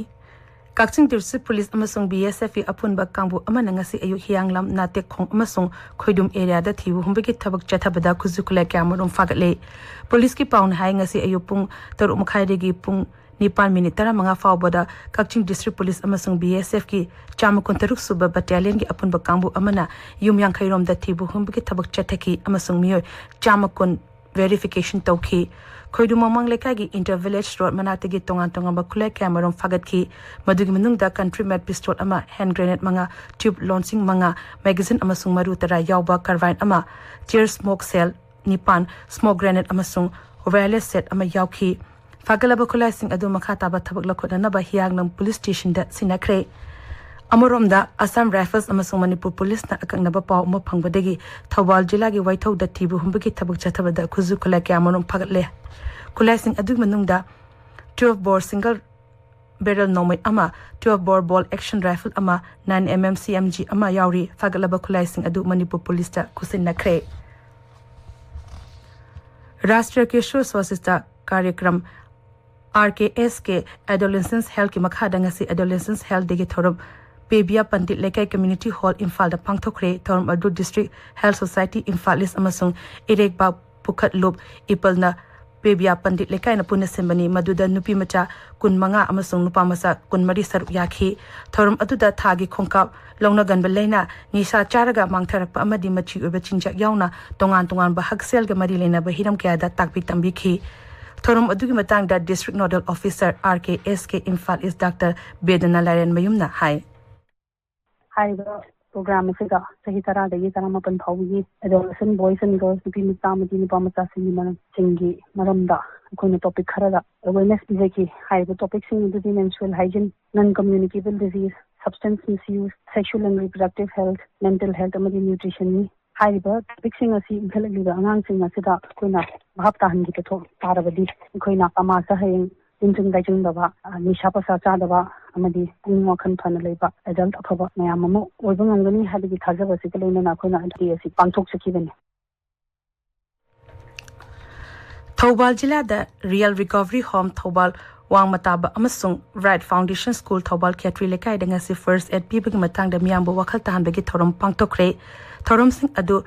ꯀꯛꯆꯤꯡ ꯗꯤꯁꯇ꯭ꯔꯤꯛ ꯄꯨꯂꯤꯁ ꯑꯃꯁꯨꯡ ꯕꯤ ꯑꯦꯁ ꯑꯦꯐꯀꯤ ꯑꯄꯨꯟꯕ ꯀꯥꯡꯕꯨ ꯑꯃꯅ ꯉꯁꯤ ꯑꯌꯨꯛ ꯍꯤꯌꯥꯡꯂꯝ, ꯅꯥꯇꯦꯛꯈꯣꯡ ꯑꯃꯁꯨꯡ ꯈꯣꯏꯗꯨꯝ ꯑꯦꯔꯤꯌꯥꯗ ꯊꯤꯕ ꯍꯨꯝꯕꯒꯤ ꯊꯕꯛ ꯆꯠꯊꯕꯗ ꯈꯨꯠꯁꯨ ꯈꯨꯠꯂꯥꯏ ꯀꯌꯥꯃꯔꯨꯝ ꯐꯥꯒꯠꯂꯦ꯫ ꯄꯨꯂꯤꯁꯀꯤ ꯄꯥꯎꯅ ꯍꯥꯏ, ꯉꯁꯤ ꯑꯌꯨꯛ ꯄꯨꯡ ꯇꯔꯨꯛ ꯃꯈꯥꯏꯗꯒꯤ ꯄꯨꯡ ꯅꯤꯄꯥꯟ ꯃꯤꯅꯤꯠ ꯇꯔꯥꯃꯉꯥ ꯐꯥꯎꯕꯗ ꯀꯛꯆꯤꯡ ꯗꯤꯁꯇ꯭ꯔꯤꯛ ꯄꯨꯂꯤꯁ ꯑꯃꯁꯨꯡ ꯕꯤ ꯑꯦꯁ ꯑꯦꯐꯀꯤ ꯆꯥꯝꯃ ꯀꯨꯟꯇꯔꯨꯛ ꯁꯨꯕ ꯕꯠꯇꯥꯂꯤꯌꯟꯒꯤ ꯑꯄꯨꯟꯕ ꯀꯥꯡꯕꯨ ꯑꯃꯅ ꯌꯨꯝ ꯌꯥꯡꯈꯩꯔꯣꯝꯗ ꯊꯤꯕ ꯍꯨꯝꯕꯒꯤ ꯊꯕꯛ ꯆꯠꯊꯈꯤ ꯑꯃꯁꯨꯡ ꯃꯤꯑꯣꯏ ꯆꯥꯝꯃ ꯀꯨꯟ ꯚꯦꯔꯤꯐꯤꯀꯦꯁꯟ ꯇꯧꯈꯤ꯫ ꯈꯣꯏꯗꯨ ꯃꯃꯥꯡ ꯂꯩꯀꯥꯏꯒꯤ ꯏꯟꯇꯔ ꯚꯤꯂꯦꯖ ꯔꯣꯗ ꯃꯅꯥꯛꯇꯒꯤ ꯇꯣꯉꯥꯟ ꯇꯣꯉꯥꯟꯕ ꯈꯨꯠꯂꯥꯏ ꯀꯌꯥꯃꯔꯨꯝ ꯐꯥꯒꯠꯈꯤ꯫ ꯃꯗꯨꯒꯤ ꯃꯅꯨꯡꯗ ꯀꯟꯇ꯭ꯔꯤ ꯃꯦꯠ ꯄꯤꯁꯇꯣꯜ ꯑꯃ, ꯍꯦꯟ ꯒ꯭ꯔꯦꯅꯦꯗ ꯃꯉꯥ, ꯇ꯭ꯌꯨꯕ ꯂꯣꯟꯁꯤꯡ ꯃꯉꯥ, ꯃꯦꯒꯥꯖꯤꯟ ꯑꯃꯁꯨꯡ ꯃꯔꯨ ꯇꯔꯥ ꯌꯥꯎꯕ ꯀꯥꯔꯕꯥꯏꯟ ꯑꯃ, ꯇꯤꯌꯔ ꯁ꯭ꯃꯣꯛ ꯁꯦꯜ ꯅꯤꯄꯥꯟ, ꯁ꯭ꯃꯣꯛ ꯒ꯭ꯔꯦꯅꯦꯗ ꯑꯃꯁꯨꯡ ꯋꯥꯌꯔꯂꯦꯁ ꯁꯦꯠ ꯑꯃ ꯌꯥꯎꯈꯤ꯫ ꯐꯥꯒꯠꯂꯕ ꯈꯨꯠꯂꯥꯏꯁꯤꯡ ꯑꯗꯨ ꯃꯈꯥ ꯇꯥꯕ ꯊꯕꯛ ꯂꯧꯈꯠꯅꯅꯕ ꯍꯤꯌꯥꯡꯂꯝ ꯄꯨꯂꯤꯁ ꯁ꯭ꯇꯦꯁꯟꯗ ꯁꯤꯟꯅꯈ꯭ꯔꯦ꯫ ꯑꯃꯔꯣꯝꯗ, ꯑꯁꯥꯝ ꯔꯥꯏꯐꯜꯁ ꯑꯃꯁꯨꯡ ꯃꯅꯤꯄꯨꯔ ꯄꯨꯂꯤꯁꯅ ꯑꯀꯛꯅꯕ ꯄꯥꯎ ꯑꯃ ꯐꯪꯕꯗꯒꯤ ꯊꯧꯕꯥꯜ ꯖꯤꯂꯥꯒꯤ ꯋꯥꯏꯊꯧꯗ ꯊꯤꯕ ꯍꯨꯝꯕꯒꯤ ꯊꯕꯛ ꯆꯠꯊꯕꯗ ꯈꯨꯠꯁꯨ ꯈꯨꯠꯂꯥꯏ ꯀꯌꯥꯃꯔꯨꯝ ꯐꯥꯒꯠꯂꯦ꯫ ꯈꯨꯠꯂꯥꯏꯁꯤꯡ ꯑꯗꯨꯒꯤ ꯃꯅꯨꯡꯗ ꯇ꯭ꯋꯦꯜꯐ ꯕꯣꯔ ꯁꯤꯡꯒꯜ ꯕꯦꯔꯦꯜ ꯅꯣꯡꯃꯩ ꯑꯃ, ꯇ꯭ꯋꯦꯜꯐ ꯕꯣꯔ ꯕꯣꯜ ꯑꯦꯛꯁꯟ ꯔꯥꯏꯐꯜ ꯑꯃ, nine M M C M G ꯑꯃ ꯌꯥꯎꯔꯤ꯫ ꯐꯥꯒꯠꯂꯕ ꯈꯨꯠꯂꯥꯏꯁꯤꯡ ꯑꯗꯨ ꯃꯅꯤꯄꯨꯔ ꯄꯨꯂꯤꯁꯇ ꯈꯨꯠꯁꯤꯟꯅꯈ꯭ꯔꯦ꯫ ꯔꯥꯁꯇ꯭ꯔꯤꯌ ꯀꯤꯁꯣꯔ ꯁ꯭ꯋꯥꯁꯤꯁꯇ ꯀꯥꯔꯌꯀ꯭ꯔꯝ, ꯑꯥꯔ ꯀꯦ ꯑꯦꯁ ꯀꯦ, ꯑꯦꯗꯣꯂꯦꯁꯦꯟꯁ ꯍꯦꯜꯊꯀꯤ ꯃꯈꯥꯗ ꯉꯁꯤ ꯑꯦꯗꯣꯂꯦꯁꯦꯟꯁ ꯍꯦꯜꯊ ꯗꯦꯒꯤ ꯊꯧꯔꯝ ꯄꯦꯕꯤꯌꯥ ꯄꯟꯗꯤꯠ ꯂꯩꯀꯥꯏ ꯀꯝꯃ꯭ꯌꯨꯅꯤꯇꯤ ꯍꯣꯜ ꯏꯝꯐꯥꯜꯗ ꯄꯥꯡꯊꯣꯛꯈ꯭ꯔꯦ꯫ ꯊꯧꯔꯝ ꯑꯗꯨ ꯗꯤꯁꯇ꯭ꯔꯤꯛ ꯍꯦꯜꯊ ꯁꯣꯁꯥꯏꯇꯤ ꯏꯝꯐꯥꯜ ꯏꯁ ꯑꯃꯁꯨꯡ ꯏꯔꯦꯛꯕꯥꯛ ꯄꯨꯈꯠꯂꯨꯞ ꯏꯄꯜꯅ ꯄꯦꯕꯤꯌꯥ ꯄꯟꯗꯤꯠ ꯂꯩꯀꯥꯏꯅ ꯄꯨꯟꯅ ꯁꯤꯟꯕꯅꯤ꯫ ꯃꯗꯨꯗ ꯅꯨꯄꯤ ꯃꯆꯥ ꯀꯨꯟꯃꯉꯥ ꯑꯃꯁꯨꯡ ꯅꯨꯄꯥ ꯃꯆꯥ ꯀꯨꯟꯃꯔꯤ ꯁꯔꯨꯛ ꯌꯥꯈꯤ꯫ ꯊꯧꯔꯝ ꯑꯗꯨꯗ ꯊꯥꯒꯤ ꯈꯣꯡꯀꯥꯞ ꯂꯧꯅꯒꯟꯕ ꯂꯥꯏꯅꯥ, ꯅꯤꯁꯥ ꯆꯥꯔꯒ ꯃꯥꯡꯊꯔꯛꯄ ꯑꯃꯗꯤ ꯃꯆꯤ ꯑꯣꯏꯕ ꯆꯤꯟꯖꯥꯛ ꯌꯥꯎꯅ ꯇꯣꯉꯥꯟ ꯇꯣꯉꯥꯟꯕ ꯍꯛꯁꯦꯜꯒ ꯃꯔꯤ ꯂꯩꯅꯕ ꯍꯤꯔꯝ ꯀꯌꯥꯗ ꯇꯥꯛꯄꯤ ꯇꯝꯕꯤꯈꯤ꯫ ꯊꯧꯔꯝ ꯑꯗꯨꯒꯤ ꯃꯇꯥꯡꯗ ꯗꯤꯁꯇ꯭ꯔꯤꯛ ꯅꯣꯗꯦꯜ ꯑꯣꯐꯤꯁꯔ, ꯑꯥꯔ ꯀꯦ ꯑꯦꯁ ꯀꯦ, ꯏꯝꯐꯥꯜ ꯏꯁ ꯗꯥꯛꯇꯔ ꯕꯦꯗꯅꯥ ꯂꯥꯏꯔꯦꯟꯃꯌꯨꯝꯅ ꯍꯥꯏ꯫ ꯍꯥꯏꯔꯤꯕ ꯄ꯭ꯔꯣꯒ꯭ꯔꯥꯝ ꯑꯁꯤꯗ ꯆꯍꯤ ꯇꯔꯥꯗꯒꯤ ꯇꯔꯥꯃꯥꯄꯟ ꯐꯥꯎꯕꯒꯤ adolescent boys and girls, ꯅꯨꯄꯤ ꯃꯆꯥ ꯑꯃꯗꯤ ꯅꯨꯄꯥ ꯃꯆꯥꯁꯤꯡꯒꯤ ꯃꯔꯝꯁꯤꯡꯒꯤ ꯃꯔꯝꯗ ꯑꯩꯈꯣꯏꯅ ꯇꯣꯄꯤꯛ ꯈꯔꯗ ꯑꯦꯋꯦꯔꯅꯦꯁ ꯄꯤꯖꯈꯤ꯫ ꯍꯥꯏꯔꯤꯕ ꯇꯣꯄꯤꯛꯁꯤꯡ ꯑꯗꯨꯗꯤ menstrual hygiene, non communicable disease, substance misuse, sexual and reproductive health, mental health ꯑꯃꯗꯤ ꯅ꯭ꯌꯨꯇ꯭ꯔꯤꯁꯟꯅꯤ꯫ ꯍꯥꯏꯔꯤꯕ ꯇꯣꯄꯤꯛꯁꯤꯡ ꯑꯁꯤ ꯏꯟꯈꯠꯂꯛꯂꯤꯕ ꯑꯉꯥꯡꯁꯤꯡ ꯑꯁꯤꯗ ꯑꯩꯈꯣꯏꯅ ꯚꯥꯞ ꯇꯥꯍꯟꯈꯤꯕ ꯊꯣꯛ ꯇꯥꯔꯕꯗꯤ, ꯑꯩꯈꯣꯏꯅ ꯁꯃꯥꯖꯇ ꯍꯌꯦꯡ ꯇꯤꯟꯖꯨꯡ ꯇꯥꯏꯖꯨꯡꯗꯕ, ꯑ, ꯅꯤꯁꯥ ꯄꯁꯥ ꯆꯥꯗꯕ ꯑꯃꯗꯤ ꯄꯨꯛꯅꯤꯡ ꯋꯥꯈꯜ ꯐꯅ ꯂꯩꯕ ꯑꯦꯗꯜꯠ ꯑꯐꯕ ꯃꯌꯥꯝ ꯑꯃ ꯑꯣꯏꯕ ꯉꯝꯒꯅꯤ ꯍꯥꯏꯕꯒꯤ ꯊꯥꯖꯕ ꯑꯁꯤꯒ ꯂꯣꯏꯅꯅ ꯑꯩꯈꯣꯏꯅ ꯗꯦ ꯑꯁꯤ ꯄꯥꯡꯊꯣꯛꯆꯈꯤꯕꯅꯤ꯫ ꯊꯧꯕꯥꯜ ꯖꯤꯂꯥꯗ ꯔꯤꯌꯦꯜ ꯔꯤꯀꯣꯚꯔꯤ ꯍꯣꯝ ꯊꯧꯕꯥꯜ ꯋꯥꯡꯃ ꯇꯥꯕ ꯑꯃꯁꯨꯡ ꯔꯥꯏꯠ ꯐꯥꯎꯟꯗꯦꯁꯟ ꯁ꯭ꯀꯨꯜ ꯊꯧꯕꯥꯜ ꯈꯦꯇ꯭ꯔꯤ ꯂꯩꯀꯥꯏꯗ ꯉꯁꯤ ꯐꯥꯔꯁ ꯑꯦꯗ ꯄꯤꯕꯒꯤ ꯃꯇꯥꯡꯗ ꯃꯤꯌꯥꯝꯕꯨ ꯋꯥꯈꯜ ꯇꯥꯍꯟꯕꯒꯤ ꯊꯧꯔꯝ ꯄꯥꯡꯊꯣꯛꯈ꯭ꯔꯦ꯫ ꯊꯧꯔꯝꯁꯤꯡ ꯑꯗꯨ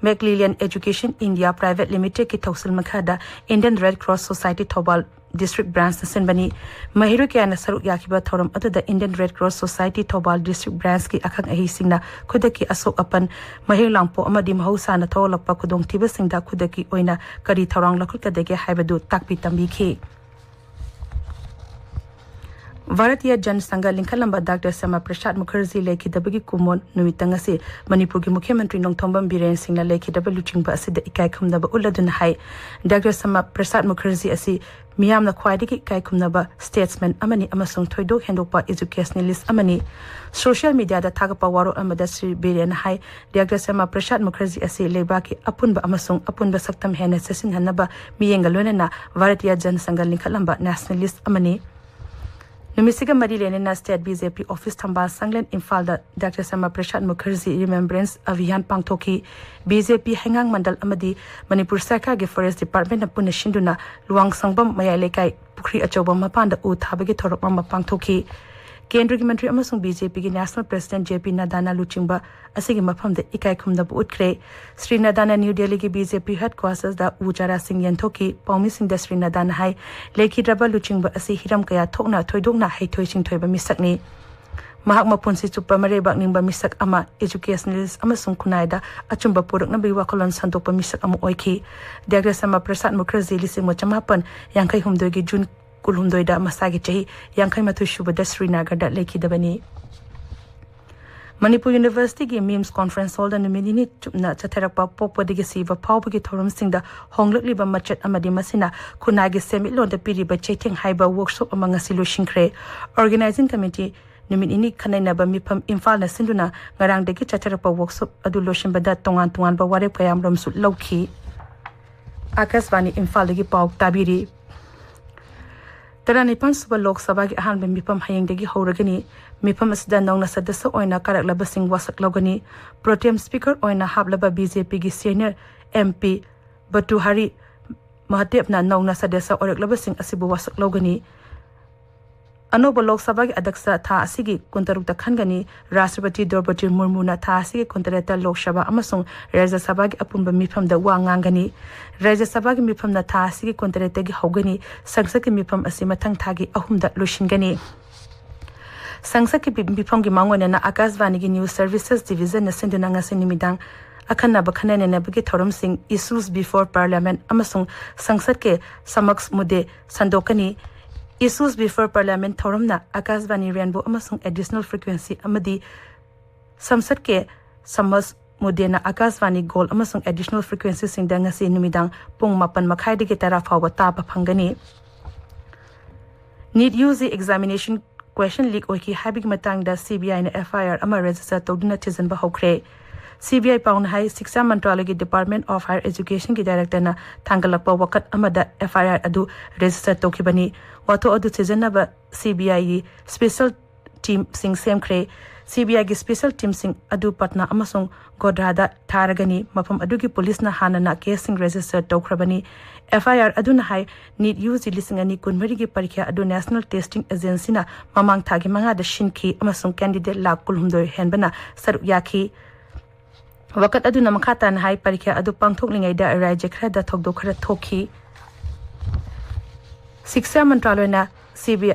ꯃꯦꯛꯂꯤꯂꯤꯌꯟ ꯑꯦꯖꯨꯀꯦꯁꯟ ꯏꯟꯗꯤꯌꯥ ꯄ꯭ꯔꯥꯏꯚꯦꯠ ꯂꯤꯃꯤꯇꯦꯗꯀꯤ ꯊꯧꯁꯤꯜ ꯃꯈꯥꯗ Indian red cross society Thoubal District Branchꯅ ꯁꯤꯟꯕꯅꯤ꯫ ꯃꯍꯩꯔꯣꯏ ꯀꯌꯥꯅ ꯁꯔꯨꯛ ꯌꯥꯈꯤꯕ ꯊꯧꯔꯝ ꯑꯗꯨꯗ Indian Red Cross Society Thoubal District Branchꯀꯤ ꯑꯈꯪ ꯑꯍꯩꯁꯤꯡꯅ ꯈꯨꯗꯛꯀꯤ ꯑꯁꯣꯛ ꯑꯄꯟ, ꯃꯍꯤꯛ ꯂꯥꯡꯄꯣꯛ ꯑꯃꯗꯤ ꯃꯍꯧꯁꯥꯅ ꯊꯣꯛꯂꯛꯄ ꯈꯨꯗꯣꯡꯊꯤꯕꯁꯤꯡꯗ ꯈꯨꯗꯛꯀꯤ ꯑꯣꯏꯅ ꯀꯔꯤ ꯊꯧꯔꯥꯡ ꯂꯧꯈꯠꯀꯗꯒꯦ ꯍꯥꯏꯕꯗꯨ ꯇꯥꯛꯄꯤ ꯇꯝꯕꯤꯈꯤ꯫ ꯚꯥꯔꯇꯤꯌ ꯖꯟ ꯁꯪꯘ ꯂꯤꯡꯈꯠꯂꯝꯕ ꯗꯥꯛꯇꯔ ꯁ꯭ꯌꯥꯃꯥ ꯄ꯭ꯔꯁꯥꯗ ꯃꯨꯈꯔꯖꯤ ꯂꯩꯈꯤꯗꯕꯒꯤ ꯀꯨꯝꯑꯣꯟ ꯅꯨꯃꯤꯠꯇ ꯉꯁꯤ ꯃꯅꯤꯄꯨꯔꯒꯤ ꯃꯨꯈ꯭ꯌ ꯃꯟꯇ꯭ꯔꯤ ꯅꯣꯡꯊꯣꯝꯕꯝ ꯕꯤꯔꯦꯟ ꯁꯤꯡꯅ ꯂꯩꯈꯤꯗꯕ ꯂꯨꯆꯤꯡꯕ ꯑꯁꯤꯗ ꯏꯀꯥꯏ ꯈꯨꯝꯅꯕ ꯎꯠꯂꯗꯨꯅ ꯍꯥꯏ, ꯗꯥꯛꯇꯔ ꯁ꯭ꯌꯥꯃꯥ ꯄ꯭ꯔꯁꯥꯗ ꯃꯨꯈꯔꯖꯤ ꯑꯁꯤ ꯃꯤꯌꯥꯝꯅ ꯈ꯭ꯋꯥꯏꯗꯒꯤ ꯏꯀꯥꯏ ꯈꯨꯝꯅꯕ statesman ꯑꯃꯅꯤ ꯑꯃꯁꯨꯡ ꯊꯣꯏꯗꯣꯛ ꯍꯦꯟꯗꯣꯛꯄ educationalist ꯑꯃꯅꯤ꯫ Social mediaꯗ ꯊꯥꯒꯠꯄ ꯋꯥꯔꯣꯜ ꯑꯃꯗ ꯁ꯭ꯔꯤ ꯕꯤꯔꯦꯟꯅ ꯍꯥꯏ, ꯗꯥꯛꯇꯔ ꯁ꯭ꯌꯥꯃꯥ ꯄ꯭ꯔꯁꯥꯗ ꯃꯨꯈꯔꯖꯤ ꯑꯁꯤ ꯂꯩꯕꯥꯛꯀꯤ ꯑꯄꯨꯟꯕ ꯑꯃꯁꯨꯡ ꯑꯄꯨꯟꯕ ꯁꯛꯇꯝ ꯍꯦꯟꯅ ꯆꯦꯠꯁꯤꯟꯍꯟꯅꯕ ꯃꯤꯠꯌꯦꯡꯒ ꯂꯣꯏꯅꯅ ꯚꯥꯔꯇꯤꯌ ꯖꯟ ꯁꯪꯘ ꯂꯤꯡꯈꯠꯂꯝꯕ nationalist ꯑꯃꯅꯤ꯫ ꯅꯨꯃꯤꯠꯁꯤꯒ ꯃꯔꯤ ꯂꯩꯅꯅ State BJP office ꯊꯝꯕꯥꯜ ꯁꯪꯂꯦꯟ ꯏꯝꯐꯥꯜꯗ ꯗꯥꯛꯇꯔ ꯁ꯭ꯌꯥꯃꯥ ꯄ꯭ꯔꯁꯥꯗ ꯃꯨꯈꯔꯖꯤ Remembrance Abhiyan ꯄꯥꯡꯊꯣꯛꯈꯤ꯫ BJP ꯍꯩꯉꯥꯡ ꯃꯟꯗꯜ ꯑꯃꯗꯤ ꯃꯅꯤꯄꯨꯔ ꯁꯔꯀꯥꯔꯒꯤ Forest Departmentꯅ ꯄꯨꯟꯅ ꯁꯤꯟꯗꯨꯅ ꯂꯨꯋꯥꯡꯁꯪꯕꯝ ꯃꯌꯥꯏ ꯂꯩꯀꯥꯏ ꯄꯨꯈ꯭ꯔꯤ ꯑꯆꯧꯕ ꯃꯄꯥꯟꯗ ꯎ ꯊꯥꯕꯒꯤ ꯊꯧꯔꯝ ꯑꯃ ꯄꯥꯡꯊꯣꯛꯈꯤ꯫ ꯀꯦꯟꯗ꯭ꯔꯒꯤ ꯃꯟꯇ꯭ꯔꯤ ꯑꯃꯁꯨꯡ BJPꯒꯤ national president J P Naddꯥꯅ ꯂꯨꯆꯤꯡꯕ ꯑꯁꯤꯒꯤ ꯃꯐꯝꯗ ꯏꯀꯥꯏ ꯈꯨꯝꯅꯕ ꯎꯠꯈ꯭ꯔꯦ꯫ ꯁ꯭ꯔꯤ ꯅꯥꯗꯥꯅ ꯅ꯭ꯌꯨ ꯗꯦꯜꯂꯤꯒꯤ BJP headquartersꯗ ꯎ ꯆꯥꯔꯥꯁꯤꯡ ꯌꯦꯟꯊꯣꯛꯈꯤ꯫ ꯄꯥꯎꯃꯤꯁꯤꯡꯗ ꯁ꯭ꯔꯤ ꯅꯥꯗꯥꯅ ꯍꯥꯏ, ꯂꯩꯈꯤꯗ꯭ꯔꯕ ꯂꯨꯆꯤꯡꯕ ꯑꯁꯤ ꯍꯤꯔꯝ ꯀꯌꯥ ꯊꯣꯛꯅ ꯊꯣꯏꯗꯣꯛꯅ ꯍꯩꯊꯣꯏ ꯁꯤꯡꯊꯣꯏꯕ ꯃꯤꯁꯛꯅꯤ꯫ ꯃꯍꯥꯛ ꯃꯄꯨꯟꯁꯤ ꯆꯨꯞꯄ ꯃꯔꯩꯕꯥꯛ ꯅꯤꯡꯕ ꯃꯤꯁꯛ ꯑꯃ, educationalist ꯑꯃꯁꯨꯡ ꯈꯨꯟꯅꯥꯏꯗ ꯑꯆꯨꯝꯕ ꯄꯨꯔꯛꯅꯕꯒꯤ ꯋꯥꯈꯜꯂꯣꯟ ꯁꯟꯗꯣꯛꯄ ꯃꯤꯁꯛ ꯑꯃ ꯑꯣꯏꯈꯤ꯫ ꯗꯥꯛꯇꯔ ꯁ꯭ꯌꯥꯃꯥ ꯄ꯭ꯔꯁꯥꯗ ꯃꯨꯈꯔꯖꯤ ꯂꯤꯁꯤꯡ ꯑꯃ ꯆꯃꯥꯄꯟ ꯌꯥꯡꯈꯩ ꯍꯨꯝꯗꯣꯏꯒꯤ ꯖꯨꯟ ꯀꯨꯟꯍꯨꯝꯗꯣꯏꯗ ꯃꯁꯥꯒꯤ ꯆꯍꯤ ꯌꯥꯡꯈꯩ ꯃꯥꯊꯣꯏ ꯁꯨꯕꯗ ꯁ꯭ꯔꯤꯅꯒꯔꯗ ꯂꯩꯈꯤꯗꯕꯅꯤ꯫ ꯃꯅꯤꯄꯨꯔ Universityꯒꯤ MIMS conference hallꯗ ꯅꯨꯃꯤꯠ ꯅꯤꯅꯤ ꯆꯨꯞꯅ ꯆꯠꯊꯔꯛꯄ ꯄꯣꯛꯄꯗꯒꯤ ꯁꯤꯕ ꯐꯥꯎꯕꯒꯤ ꯊꯧꯔꯝꯁꯤꯡꯗ ꯍꯣꯡꯂꯛꯂꯤꯕ ꯃꯆꯠ ꯑꯃꯗꯤ ꯃꯁꯤꯅ ꯈꯨꯟꯅꯥꯏꯒꯤ ꯁꯦꯟꯃꯤꯠꯂꯣꯟꯗ ꯄꯤꯔꯤꯕ ꯆꯩꯊꯦꯡ ꯍꯥꯏꯕ workshop ꯑꯃ ꯉꯁꯤ ꯂꯣꯏꯁꯤꯟꯈ꯭ꯔꯦ꯫ Organizing committee ꯅꯨꯃꯤꯠ ꯅꯤꯅꯤ ꯈꯟꯅꯅꯕ ꯃꯤꯐꯝ ꯏꯝꯐꯥꯜꯅ ꯁꯤꯟꯗꯨꯅ ꯉꯔꯥꯡꯗꯒꯤ ꯆꯠꯊꯔꯛꯄ workshop ꯑꯗꯨ ꯂꯣꯏꯁꯤꯟꯕꯗ ꯇꯣꯉꯥꯟ ꯇꯣꯉꯥꯟꯕ ꯋꯥꯔꯦꯞ ꯀꯌꯥꯃꯔꯨꯝꯁꯨ ꯂꯧꯈꯤ꯫ ꯑꯥꯀꯥꯁꯕꯥꯅꯤ ꯏꯝꯐꯥꯜꯗꯒꯤ ꯄꯥꯎ ꯇꯥꯕꯤꯔꯤ꯫ ꯇꯔꯥꯅꯤꯄꯥꯟ ꯁꯨꯕ ꯂꯣꯛ ꯁꯚꯥꯒꯤ ꯑꯍꯥꯟꯕ ꯃꯤꯐꯝ ꯍꯌꯦꯡꯗꯒꯤ ꯍꯧꯔꯒꯅꯤ꯫ ꯃꯤꯐꯝ ꯑꯁꯤꯗ ꯅꯧꯅ ꯁꯗꯁ꯭ꯌ ꯑꯣꯏꯅ ꯀꯥꯔꯛꯂꯕꯁꯤꯡ ꯋꯥꯁꯛ ꯂꯧꯒꯅꯤ꯫ Pro tem speaker ꯑꯣꯏꯅ ꯍꯥꯞꯂꯕ BJPꯒꯤ senior MP ꯚꯔꯇꯨꯍꯥꯔꯤ ꯃꯍꯥꯗꯦꯕꯅ ꯅꯧꯅ ꯁꯗꯁ꯭ꯌ ꯑꯣꯏꯔꯛꯂꯕꯁꯤꯡ ꯑꯁꯤꯕꯨ ꯋꯥꯁꯛ ꯂꯧꯒꯅꯤ꯫ ꯑꯅꯧꯕ ꯂꯣꯛ ꯁꯚꯥꯒꯤ ꯑꯗ꯭ꯌꯛꯁ ꯊꯥ ꯑꯁꯤꯒꯤ ꯀꯨꯟꯇꯔꯨꯛꯇ ꯈꯟꯒꯅꯤ꯫ ꯔꯥꯁꯇ꯭ꯔꯄꯇꯤ ꯗ꯭ꯔꯧꯄꯗꯤ ꯃꯨꯔꯃꯨꯅ ꯊꯥ ꯑꯁꯤꯒꯤ ꯀꯨꯟꯇꯔꯦꯠꯇ ꯂꯣꯛ ꯁꯚꯥ ꯑꯃꯁꯨꯡ ꯔꯥꯖ꯭ꯌ ꯁꯚꯥꯒꯤ ꯑꯄꯨꯟꯕ ꯃꯤꯐꯝꯗ ꯋꯥ ꯉꯥꯡꯒꯅꯤ꯫ ꯔꯥꯖ꯭ꯌ ꯁꯚꯥꯒꯤ ꯃꯤꯐꯝꯅ ꯊꯥ ꯑꯁꯤꯒꯤ ꯀꯨꯟꯇꯔꯦꯠꯇꯒꯤ ꯍꯧꯒꯅꯤ꯫ ꯁꯪꯁꯠꯀꯤ ꯃꯤꯐꯝ ꯑꯁꯤ ꯃꯊꯪ ꯊꯥꯒꯤ ꯑꯍꯨꯝꯗ ꯂꯣꯏꯁꯤꯟꯒꯅꯤ꯫ ꯁꯪꯁꯠꯀꯤ ꯃꯤꯐꯝꯒꯤ ꯃꯥꯡꯑꯣꯏꯅꯅ ꯑꯀꯥꯁꯕꯥꯅꯤꯒꯤ ꯅ꯭ꯌꯨꯁ ꯁꯔꯚꯤꯁꯦꯁ ꯗꯤꯚꯤꯖꯟꯅ ꯁꯤꯟꯗꯨꯅ ꯉꯁꯤ ꯅꯨꯃꯤꯗꯥꯡ ꯑꯈꯟꯅꯕ ꯈꯟꯅ ꯅꯩꯅꯕꯒꯤ ꯊꯧꯔꯝꯁꯤꯡ, ꯏꯁꯨꯁ ꯕꯤꯐꯣꯔ ꯄꯥꯔꯂꯤꯌꯥꯃꯦꯟ ꯑꯃꯁꯨꯡ ꯁꯪꯁꯠꯀꯤ ꯁꯃꯛꯁ ꯃꯨꯗꯦ ꯁꯟꯗꯣꯛꯀꯅꯤ꯫ ꯏꯁꯨꯁ ꯕꯤꯐꯣꯔ ꯄꯥꯔꯂꯤꯌꯥꯃꯦꯟ ꯊꯧꯔꯝꯅ ꯑꯀꯥꯁꯕꯥꯅꯤ ꯔꯦꯟꯕꯣ ꯑꯃꯁꯨꯡ ꯑꯦꯗꯤꯁꯅꯦꯜ ꯐ꯭ꯔꯤꯀ꯭ꯋꯦꯟꯁꯤ ꯑꯃꯗꯤ ꯁꯪꯁꯠꯀꯤ ꯁꯃꯛꯁ ꯃꯨꯗꯦꯅ ꯑꯀꯥꯁꯕꯥꯅꯤ ꯒꯣꯜ ꯑꯃꯁꯨꯡ ꯑꯦꯗꯤꯁꯅꯦꯜ ꯐ꯭ꯔꯤꯀ꯭ꯋꯦꯟꯁꯤꯁꯤꯡꯗ ꯉꯁꯤ ꯅꯨꯃꯤꯗꯥꯡ ꯄꯨꯡ ꯃꯥꯄꯟ ꯃꯈꯥꯏꯗꯒꯤ ꯇꯔꯥ ꯐꯥꯎꯕ ꯇꯥꯕ ꯐꯪꯒꯅꯤ꯫ NEET U G examination question leak ꯑꯣꯏꯈꯤ ꯍꯥꯏꯕꯒꯤ ꯃꯇꯥꯡꯗ ꯁꯤ ꯕꯤ ꯑꯥꯏꯅ ꯑꯦꯐ ꯑꯥꯏ ꯑꯥꯔ ꯑꯃ ꯔꯦꯖꯤꯁꯇꯔ ꯇꯧꯗꯨꯅ ꯊꯤꯖꯤꯟꯕ ꯍꯧꯈ꯭ꯔꯦ꯫ ꯁꯤ ꯕꯤ ꯑꯥꯏ ꯄꯥꯎꯅ ꯍꯥꯏ, ꯁꯤꯛꯁꯥ ꯃꯟꯇ꯭ꯔꯥꯂꯌꯒꯤ ꯗꯤꯄꯥꯔꯠꯃꯦꯟ ꯑꯣꯐ ꯍꯥꯌꯔ ꯑꯦꯖꯨꯀꯦꯁꯟꯒꯤ ꯗꯥꯏꯔꯦꯛꯇꯔꯅ ꯊꯥꯡꯒꯠꯂꯛꯄ ꯋꯥꯀꯠ ꯑꯃꯗ ꯑꯦꯐ ꯑꯥꯏ ꯑꯥꯔ ꯑꯗꯨ ꯔꯦꯖꯤꯁꯇꯔ ꯇꯧꯈꯤꯕꯅꯤ꯫ ꯋꯥꯊꯣꯛ ꯑꯗꯨ ꯊꯤꯖꯤꯟꯅꯕ ꯁꯤ ꯕꯤ ꯑꯥꯏꯒꯤ ꯁ꯭ꯄꯦꯁꯦꯜ ꯇꯤꯝꯁꯤꯡ ꯁꯦꯝꯈ꯭ꯔꯦ꯫ ꯁꯤ ꯕꯤ ꯑꯥꯏꯒꯤ ꯁ꯭ꯄꯦꯁꯦꯜ ꯇꯤꯝꯁꯤꯡ ꯑꯗꯨ ꯄꯠꯅꯥ ꯑꯃꯁꯨꯡ ꯒꯣꯙ꯭ꯔꯥꯗ ꯊꯥꯔꯒꯅꯤ꯫ ꯃꯐꯝ ꯑꯗꯨꯒꯤ ꯄꯨꯂꯤꯁꯅ ꯍꯥꯟꯅꯅ ꯀꯦꯁꯁꯤꯡ ꯔꯦꯖꯤꯁꯇꯔ ꯇꯧꯈ꯭ꯔꯕꯅꯤ꯫ ꯑꯦꯐ ꯑꯥꯏ ꯑꯥꯔ ꯑꯗꯨꯅ ꯍꯥꯏ, ꯅꯤꯠ ꯌꯨ ꯖꯤ ꯂꯤꯁꯤꯡ ꯑꯅꯤ ꯀꯨꯟꯃꯔꯤꯒꯤ ꯄꯔꯤꯈ꯭ꯌꯥ ꯑꯗꯨ ꯅꯦꯁꯅꯦꯜ ꯇꯦꯁꯇꯤꯡ ꯑꯦꯖꯦꯟꯁꯤꯅ ꯃꯃꯥꯡ ꯊꯥꯒꯤ ꯃꯉꯥꯗ ꯁꯤꯟꯈꯤ ꯑꯃꯁꯨꯡ ꯀꯦꯟꯗꯤꯗꯦꯠ ꯂꯥꯈ ꯀꯨꯟꯍꯨꯝꯗꯣꯏ ꯍꯦꯟꯕꯅ ꯁꯔꯨꯛ ꯌꯥꯈꯤ꯫ ꯋꯥꯀꯠ ꯑꯗꯨꯅ ꯃꯈꯥ ꯇꯥꯅ ꯍꯥꯏ, ꯄꯔꯤꯈ꯭ꯌꯥ ꯑꯗꯨ ꯄꯥꯡꯊꯣꯛꯂꯤꯉꯩꯗ ꯔꯥꯖ꯭ꯌ ꯈꯔꯗ ꯊꯧꯗꯣꯛ ꯈꯔ ꯊꯣꯛꯈꯤ꯫ ꯁꯤꯛꯁꯥ ꯃꯟꯇ꯭ꯔꯥꯂꯣꯏꯅ ꯁꯤ ꯕꯤ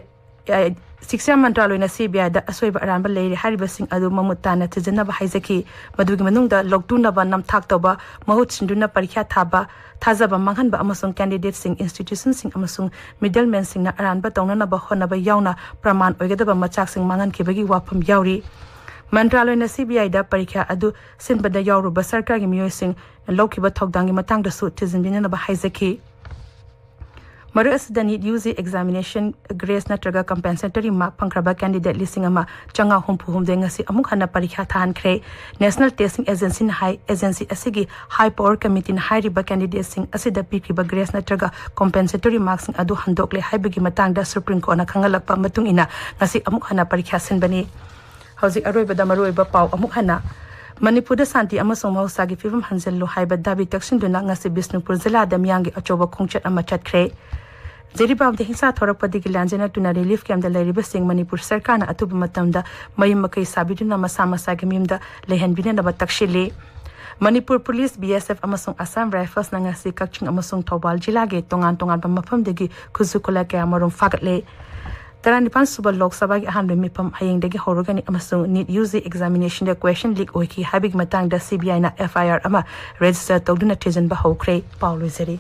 ꯑꯥꯏ, ꯁꯤꯛꯁꯥ ꯃꯟꯇ꯭ꯔꯥꯂꯣꯏꯅ ꯁꯤ ꯕꯤ ꯑꯥꯏꯗ ꯑꯁꯣꯏꯕ ꯑꯔꯥꯟꯕ ꯂꯩꯔꯦ ꯍꯥꯏꯔꯤꯕꯁꯤꯡ ꯑꯗꯨ ꯃꯃꯨꯠ ꯇꯥꯅ ꯊꯤꯖꯤꯟꯅꯕ ꯍꯥꯏꯖꯈꯤ꯫ ꯃꯗꯨꯒꯤ ꯃꯅꯨꯡꯗ ꯂꯧꯇꯨꯅꯕ, ꯅꯝꯊꯥꯛ ꯇꯧꯕ, ꯃꯍꯨꯠ ꯁꯤꯟꯗꯨꯅ ꯄꯔꯤꯈ꯭ꯌꯥ ꯊꯥꯕ, ꯊꯥꯖꯕ ꯃꯥꯡꯍꯟꯕ ꯑꯃꯁꯨꯡ ꯀꯦꯟꯗꯤꯗꯦꯠꯁꯤꯡ, ꯏꯟꯁꯇꯤꯇ꯭ꯌꯨꯁꯟꯁꯤꯡ ꯑꯃꯁꯨꯡ ꯃꯤꯗꯜꯃꯦꯟꯁꯤꯡꯅ ꯑꯔꯥꯟꯕ ꯇꯧꯅꯅꯕ ꯍꯣꯠꯅꯕ ꯌꯥꯎꯅ ꯄ꯭ꯔꯃꯥꯟ ꯑꯣꯏꯒꯗꯕ ꯃꯆꯥꯛꯁꯤꯡ ꯃꯥꯡꯍꯟꯈꯤꯕꯒꯤ ꯋꯥꯐꯝ ꯌꯥꯎꯔꯤ꯫ ꯃꯟꯇ꯭ꯔꯥꯂꯣꯏꯅ ꯁꯤ ꯕꯤ ꯑꯥꯏꯗ ꯄꯔꯤꯈ꯭ꯌꯥ ꯑꯗꯨ ꯁꯤꯟꯕꯗ ꯌꯥꯎꯔꯨꯕ ꯁꯔꯀꯥꯔꯒꯤ ꯃꯤꯑꯣꯏꯁꯤꯡꯅ ꯂꯧꯈꯤꯕ ꯊꯧꯗꯥꯡꯒꯤ ꯃꯇꯥꯡꯗꯁꯨ ꯊꯤꯖꯤꯟꯕꯤꯅꯅꯕ ꯍꯥꯏꯖꯈꯤ꯫ ꯃꯔꯛ ꯑꯁꯤꯗ NEET U G examination grace ꯅꯠꯇ꯭ꯔꯒ ꯀꯝꯄꯦꯟꯁꯦꯇꯔꯤ ꯃꯥꯔꯛ ꯐꯪꯈ꯭ꯔꯕ ꯀꯦꯟꯗꯤꯗꯦꯠ ꯂꯤꯁꯤꯡ ꯑꯃ ꯆꯥꯝꯃꯉꯥ ꯍꯨꯝꯐꯨ ꯍꯨꯝꯗꯣꯏ ꯉꯁꯤ ꯑꯃꯨꯛ ꯍꯟꯅ ꯄꯔꯤꯈ꯭ꯌꯥ ꯊꯥꯍꯟꯈ꯭ꯔꯦ꯫ ꯅꯦꯁꯅꯦꯜ ꯇꯦꯁꯇꯤꯡ ꯑꯦꯖꯦꯟꯁꯤꯅ ꯍꯥꯏ, ꯑꯦꯖꯦꯟꯁꯤ ꯑꯁꯤꯒꯤ ꯍꯥꯏ ꯄꯋꯔ ꯀꯃꯤꯇꯤꯅ ꯍꯥꯏꯔꯤꯕ ꯀꯦꯟꯗꯤꯗꯦꯠꯁꯤꯡ ꯑꯁꯤꯗ ꯄꯤꯈ꯭ꯔꯤꯕ ꯒ꯭ꯔꯦꯁ ꯅꯠꯇ꯭ꯔꯒ ꯀꯝꯄꯦꯟꯁꯦꯇꯔꯤ ꯃꯥꯔꯛꯁꯤꯡ ꯑꯗꯨ ꯍꯟꯗꯣꯛꯂꯦ ꯍꯥꯏꯕꯒꯤ ꯃꯇꯥꯡꯗ ꯁꯨꯄ꯭ꯔꯤꯝ ꯀꯣꯔꯠꯅ ꯈꯪꯍꯜꯂꯛꯄ ꯃꯇꯨꯡ ꯏꯟꯅ ꯉꯁꯤ ꯑꯃꯨꯛ ꯍꯟꯅ ꯄꯔꯤꯈ꯭ꯌꯥ ꯁꯤꯟꯕꯅꯤ꯫ ꯍꯧꯖꯤꯛ ꯑꯔꯣꯏꯕꯗ ꯃꯔꯨꯑꯣꯏꯕ ꯄꯥꯎ ꯑꯃꯨꯛ ꯍꯟꯅ꯫ ꯃꯅꯤꯄꯨꯔꯗ ꯁꯥꯟꯇꯤ ꯑꯃꯁꯨꯡ ꯃꯍꯧꯁꯥꯒꯤ ꯐꯤꯕꯝ ꯍꯟꯖꯤꯜꯂꯨ ꯍꯥꯏꯕ ꯗꯥꯕꯤ ꯇꯛꯁꯤꯟꯗꯨꯅ ꯉꯁꯤ ꯕꯤꯁꯅꯨꯄꯨꯔ ꯖꯤꯂꯥꯗ ꯃꯤꯌꯥꯝꯒꯤ ꯑꯆꯧꯕ ꯈꯣꯡꯆꯠ ꯑꯃ ꯆꯠꯈ꯭ꯔꯦ꯫ ꯖꯤꯔꯤꯕꯥꯝꯗ ꯍꯤꯡꯁꯥ ꯊꯣꯔꯛꯄꯗꯒꯤ ꯂꯥꯟꯖꯦꯟꯅꯗꯨꯅ ꯔꯤꯂꯤꯐ ꯀꯦꯝꯞꯇ ꯂꯩꯔꯤꯕꯁꯤꯡ ꯃꯅꯤꯄꯨꯔ ꯁꯔꯀꯥꯔꯅ ꯑꯊꯨꯕ ꯃꯇꯝꯗ ꯃꯌꯨꯝ ꯃꯀꯩ ꯁꯥꯕꯤꯗꯨꯅ ꯃꯁꯥ ꯃꯁꯥꯒꯤ ꯃꯌꯨꯝꯗ ꯂꯩꯍꯟꯕꯤꯅꯅꯕ ꯇꯛꯁꯤꯜꯂꯤ꯫ ꯃꯅꯤꯄꯨꯔ ꯄꯨꯂꯤꯁ, ꯕꯤ ꯑꯦꯁ ꯑꯦꯐ ꯑꯃꯁꯨꯡ ꯑꯁꯥꯝ ꯔꯥꯏꯐꯜꯁꯅ ꯉꯁꯤ ꯀꯛꯆꯤꯡ ꯑꯃꯁꯨꯡ ꯊꯧꯕꯥꯜ ꯖꯤꯂꯥꯒꯤ ꯇꯣꯉꯥꯟ ꯇꯣꯉꯥꯟꯕ ꯃꯐꯝꯗꯒꯤ ꯈꯨꯠꯁꯨ ꯈꯨꯠꯂꯥꯏ ꯀꯌꯥ ꯃꯔꯨꯝ ꯐꯥꯒꯠꯂꯦ꯫ ꯇꯔꯥꯅꯤꯄꯥꯟ ꯁꯨꯕ ꯂꯣꯛ ꯁꯚꯥꯒꯤ ꯑꯍꯥꯟꯕ ꯃꯤꯐꯝ ꯍꯌꯦꯡꯗꯒꯤ ꯍꯧꯔꯒꯅꯤ ꯑꯃꯁꯨꯡ neat U G ꯑꯦꯛꯖꯥꯃꯤꯅꯦꯁꯟꯗ question leak ꯑꯣꯏꯈꯤ ꯍꯥꯏꯕꯒꯤ ꯃꯇꯥꯡꯗ ꯁꯤ ꯕꯤ ꯑꯥꯏꯅ ꯑꯦꯐ ꯑꯥꯏ ꯑꯥꯔ ꯑꯃ ꯔꯦꯖꯤꯁꯇꯔ ꯇꯧꯗꯨꯅ ꯊꯤꯖꯤꯟꯕ ꯍꯧꯈ꯭ꯔꯦ꯫ ꯄꯥꯎ ꯂꯣꯏꯖꯔꯤ꯫